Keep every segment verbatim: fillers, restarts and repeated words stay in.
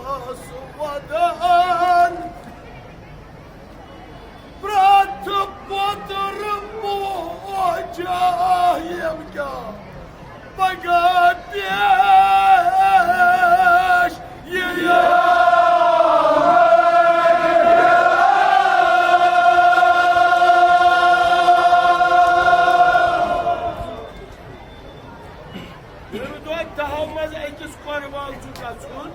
اوس ودان پرٛٮ۪تھ پۄدُر موجا یِم کیٛاہ پگاہ پیش یہِ یاد۔ ییٚمہِ دۄہ دَہو منٛز أکِس قۄربان چھُ گژھُن،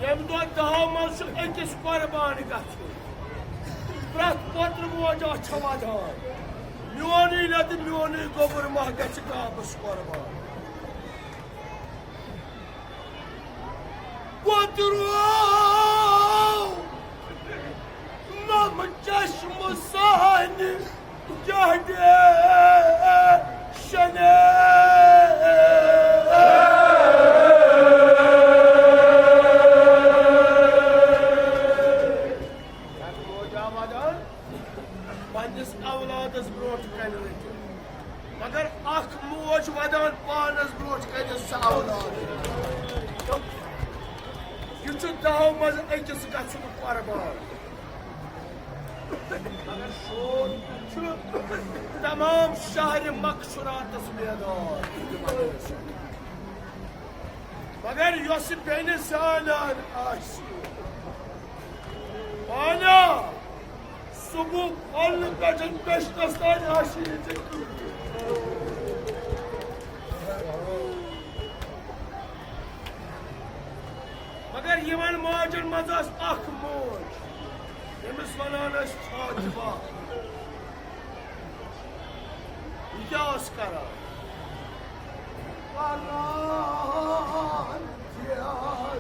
ییٚمہِ دۄہ دَہو منٛز چھُ أکِس قۄربان گژھُن، پرٛٮ۪تھ پۄدُر موجا چھےٚ وَدان، میونُے نہ تہٕ میونُے گوٚبُر ما گژھِ کعبَس قۄربان۔ پۄدرو نم چشمہٕ سانہِ جہڈِ شنے۔ پننِس اولادس برونٛٹھ کنہِ رٔٹِتھ، مگر اکھ موج ودان پانس برونٛٹھ کنہِ سُہ اولاد۔ یہِ چھُ دہو منٛز أکِس گژھُن قۄربان۔ مگر شور چھُ تمام شہرِ مکسوراتس بیدار۔ مگر یۄسہٕ بیٚنہِ زانان آسہِ، پانہ صبح پھۄلہٕ پٮ۪ٹھ پٮ۪شنَس تام آسہِ یہِ ژےٚ کِہیٖنۍ۔ مگر یِمن ماجن منٛز ٲس اکھ موج، ییٚمِس ونان ٲسۍ فاطمہ۔ یہِ کیٛاہ ٲس کران؟ کران کیٛاہ؟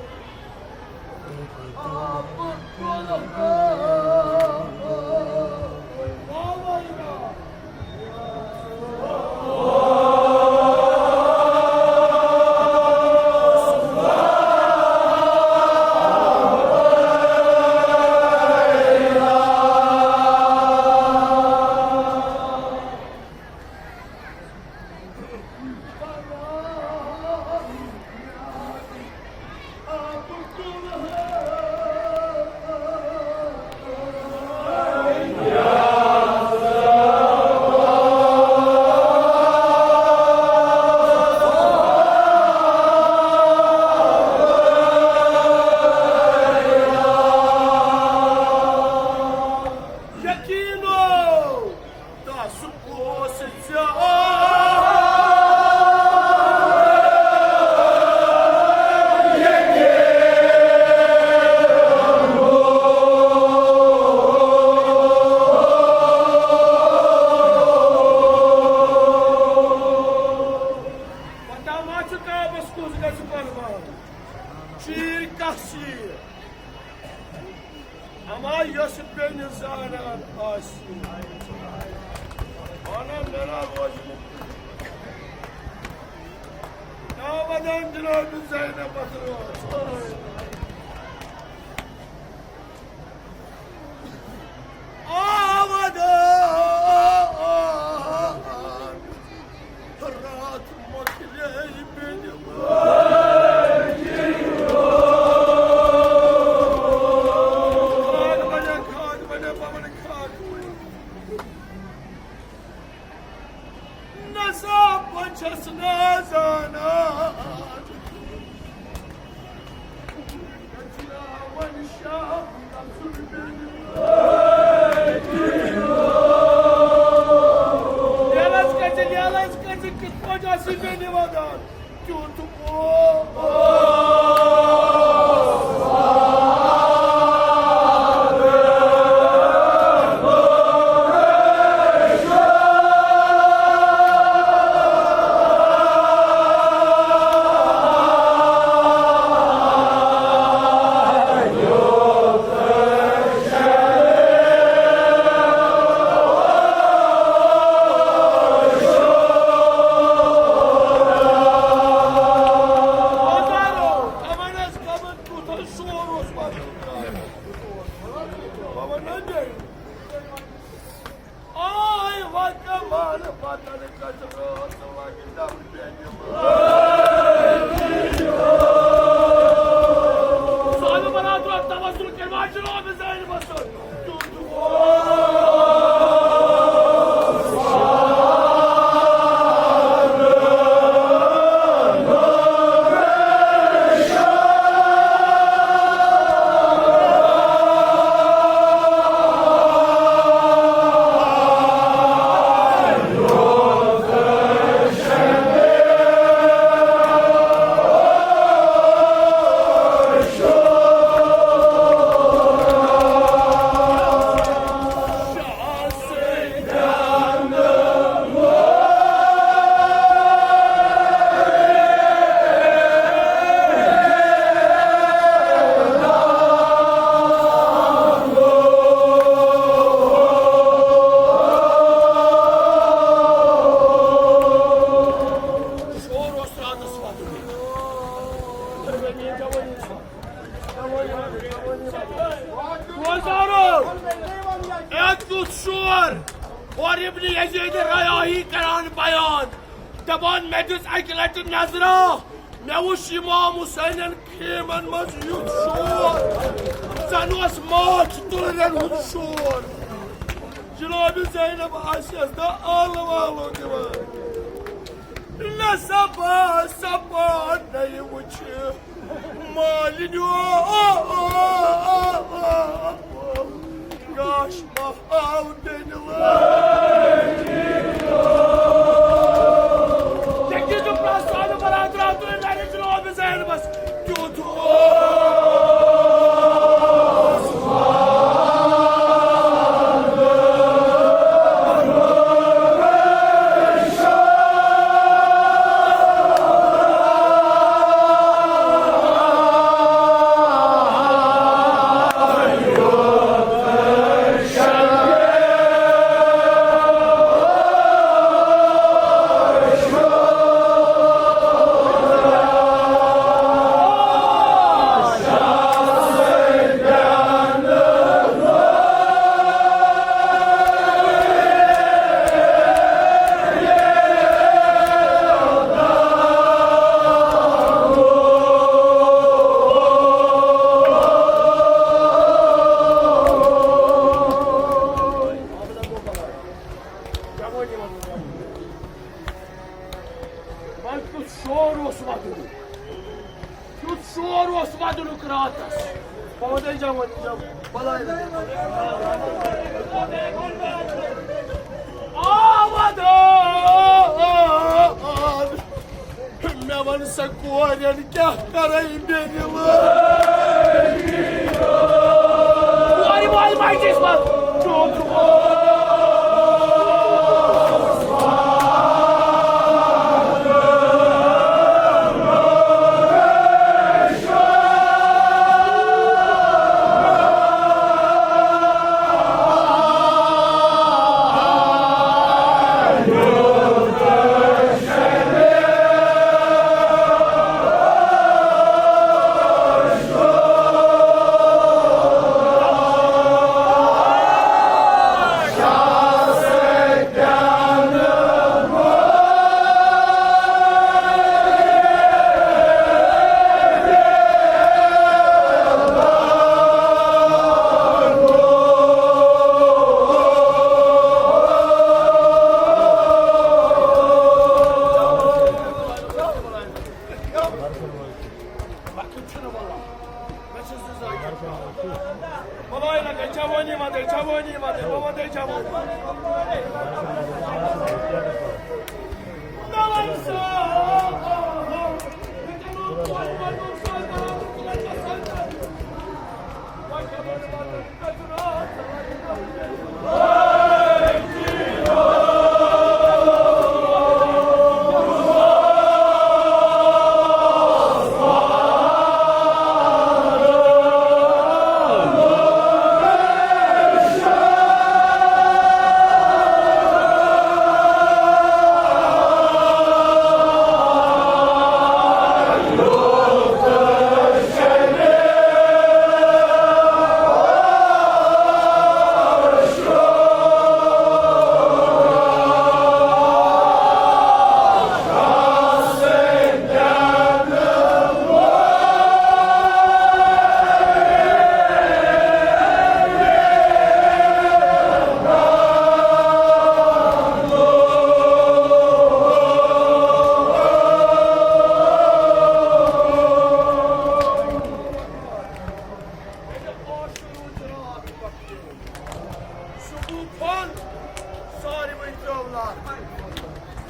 آب تُلہٕ۔ یقیٖنو، تس اوس ژےٚ پتہ ما چھُ کعبس کُس گژھِ قۄربان؟ شیٖر کس شیٖر؟ اما یۄس بیٚنہِ زانان آسہِ، وَنان مےٚ نا روزِ نہٕ۔ نا وَنان جناب زینبَس روز۔ آ وَنان۔ راتھ مۄکلے بیٚنہِ وٲلۍ۔ خاک بنے، خاک بنے، بابا نے خاک بنے۔ نسا بہٕ چھَس نہٕ زانان۔ لیلہٕ حظ کٔرۍ زِ، لیلہٕ حظ کٔرۍ زِ، کِتھ پٲٹھۍ آسہِ یہِ بیٚنہِ وَدان؟ کیُتھ اوس۔ سانہِ برادرُک توسل کٔرِو جناب زینبس سۭتۍ۔ شور اوس راتس وۄتھمُت۔ بوزارو، اے کیُتھ شور! اور ابن یزید ریاحی کران بیان، دپان، مےٚ دِژ اکہِ لٹہِ نظرا، مےٚ وُچھ امام حسینن خیمن منٛز یُتھ شور، زن اوس ماچھ تُلرٮ۪ن ہُنٛد شور۔ جناب زینب آسیس نہ آلہٕ والہٕ دِوان۔ نہ سپا سپا نَیہِ وٕچھِ مالِنیو۔ گاش محال بیٚنہِ لٲگۍ۔ تٔتی چھُ پرٛٮ۪تھ سانہِ برادراتُے لرِ جناب زینبس کیُتھ اوس۔ وۄنۍ کیُتھ شور اوس وۄتھمُت، کیُتھ شور اوس وۄتھمُت راتس۔ بہٕ وَنَے جوان، جوان، بَلاے لَگے۔ آواد۔ مےٚ وَن سا کورٮ۪ن کیٛاہ کَرَے بیٚنہِ لٲگۍ۔ کورِ وٲلۍ مَجلِس منٛز۔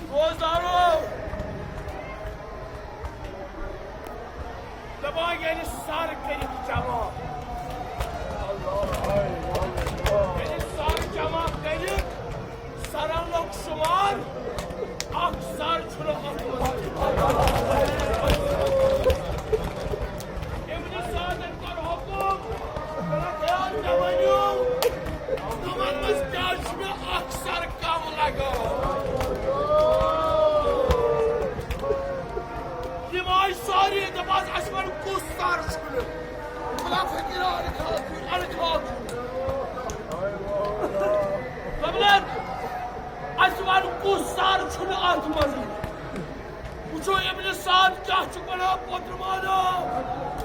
روزدارو، دپان ییٚلہِ سر کٔرِتھ جمع، ییٚلہِ سر جمع کٔرِتھ سرن لوٚگ شمار، اکھ سر چھُنہٕ اتھ منٛز۔ ابن سعدن کوٚر حکم، دوٚپُن، ہے، مےٚ ؤنِو، تِمن منٛز کیٛازِ چھُ مےٚ اکھ سر کم لگان؟ یِم آے سٲری دپان، اَسہِ وَن کُس سر چھُنہٕ؟ بلا فقیرا، اَرٕ کھاو، اَرٕ کھاو۔ دوٚپُن، اَسہِ وَن کُس سر چھُنہٕ اتھ منٛز؟ وٕچھو، ابن سعد کیٛاہ چھُ وَنان، پوترٕ ماجہِ؟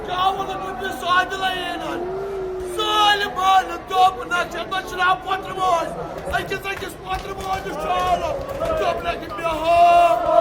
کیٛاہ ووٚنُن ابن سعد لَیینَن؟ ظٲلمَن دوٚپ، نہ چھِ، نہ چھِ ناو پوترٕ ماجہِ۔ أکِس أکِس پوترٕ ماجہِ چھُ آلو۔ دوٚپ نہ کہِ مےٚ ہاو۔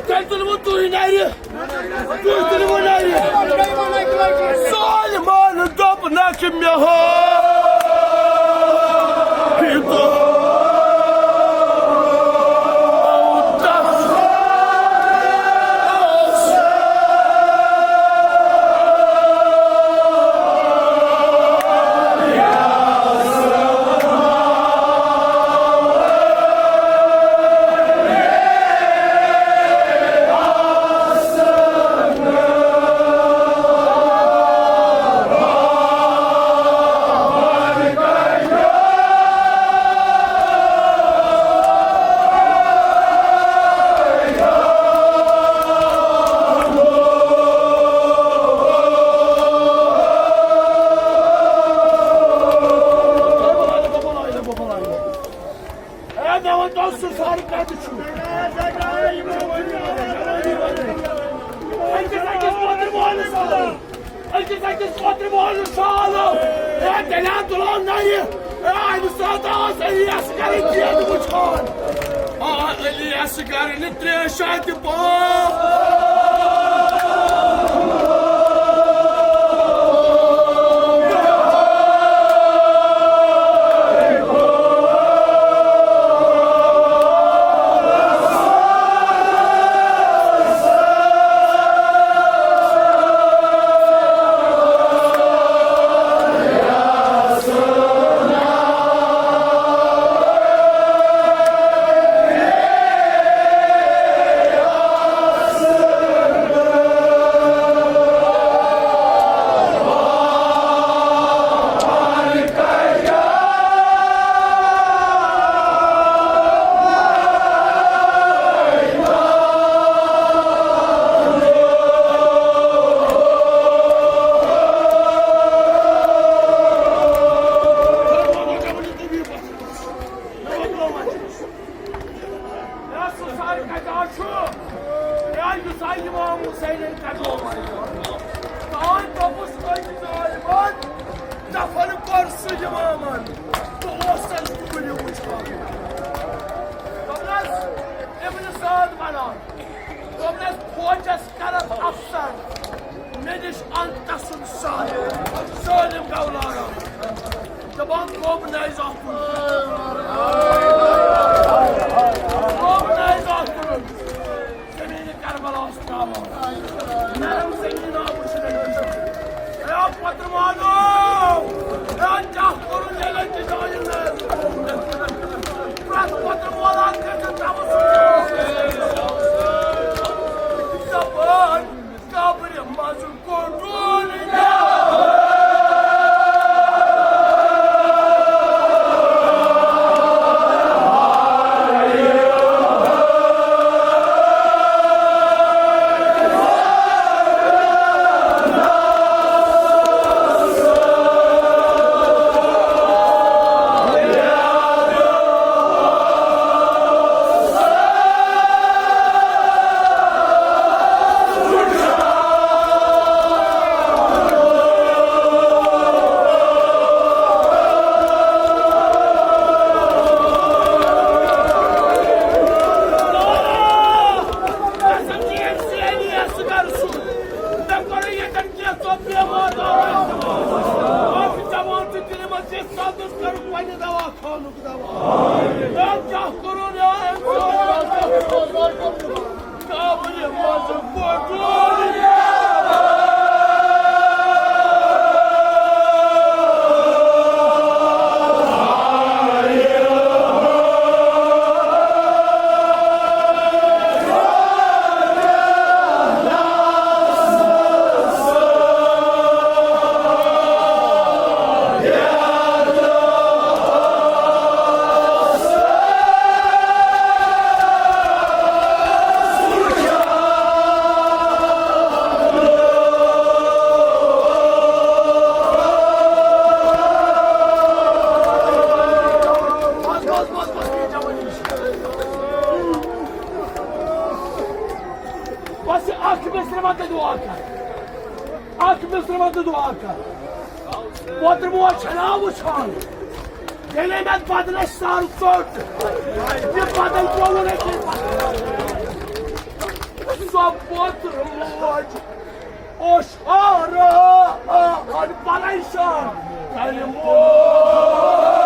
تۄہہِ تُلوٕ تُہۍ نَرِ، تُہۍ تُلوٕ نَرِ۔ سالمن دوٚپ نہ کہِ مےٚ ہٲو۔ ہے، مےٚ ؤنۍ تو، سُہ سر کتہِ چھُ؟ أکِس أکِس پوترِ مٲلِس، أکِس أکِس پوترِ مٲلِس چھُ آلو۔ ہے، تیٚلہِ ہا تُلو نَرِ۔ ہے، اَمہِ ساتہٕ آس علی اصغر دیٖد وٕچھان۔ آ، علی اصغر نہٕ ترٛےٚ شاید۔ امام حسینن کتہِ اوس؟ تانۍ دوٚپُس أکۍ ظٲلمن، دفن کر سُہ امامن۔ بہٕ اوسس تُلہِ وٕچھان۔ دوٚپنس، ابن سعد ونان، دوٚپنس، فوجس کرس افسر، مےٚ نِش ان تسُنٛد سر، ظٲلم گولارا۔ دپان گوٚو نہٕ اَسہِ اَتھ کُن۔ گوٚو نہٕ اَسہِ اَتھ کُن۔ زمین کربلا اوس تراوان۔ نرم زمین آو وٕچھنہٕ۔ اے پتر مانو، اے کیٛاہ کوٚرُن ییٚلہِ أکِس جایہِ نہٕ؟ پرٛٮ۪تھ پتر مولان کٔرِتھ تھاوُن سُہ۔ دپان، قبرِ منٛز کوٚرُن بس اکھ مصرعہ تہٕ دعا کر۔ اکھ مصرعہ تہٕ دعا کر۔ پوتر موج چھنا وٕچھان۔ ییٚلے مےٚ بدلس سر ژوٚٹ، یہِ بدل ترٛووُن أکِس بدلس۔ سۄ پوتر موج اوس آرا آن پریشان۔ کرِ موج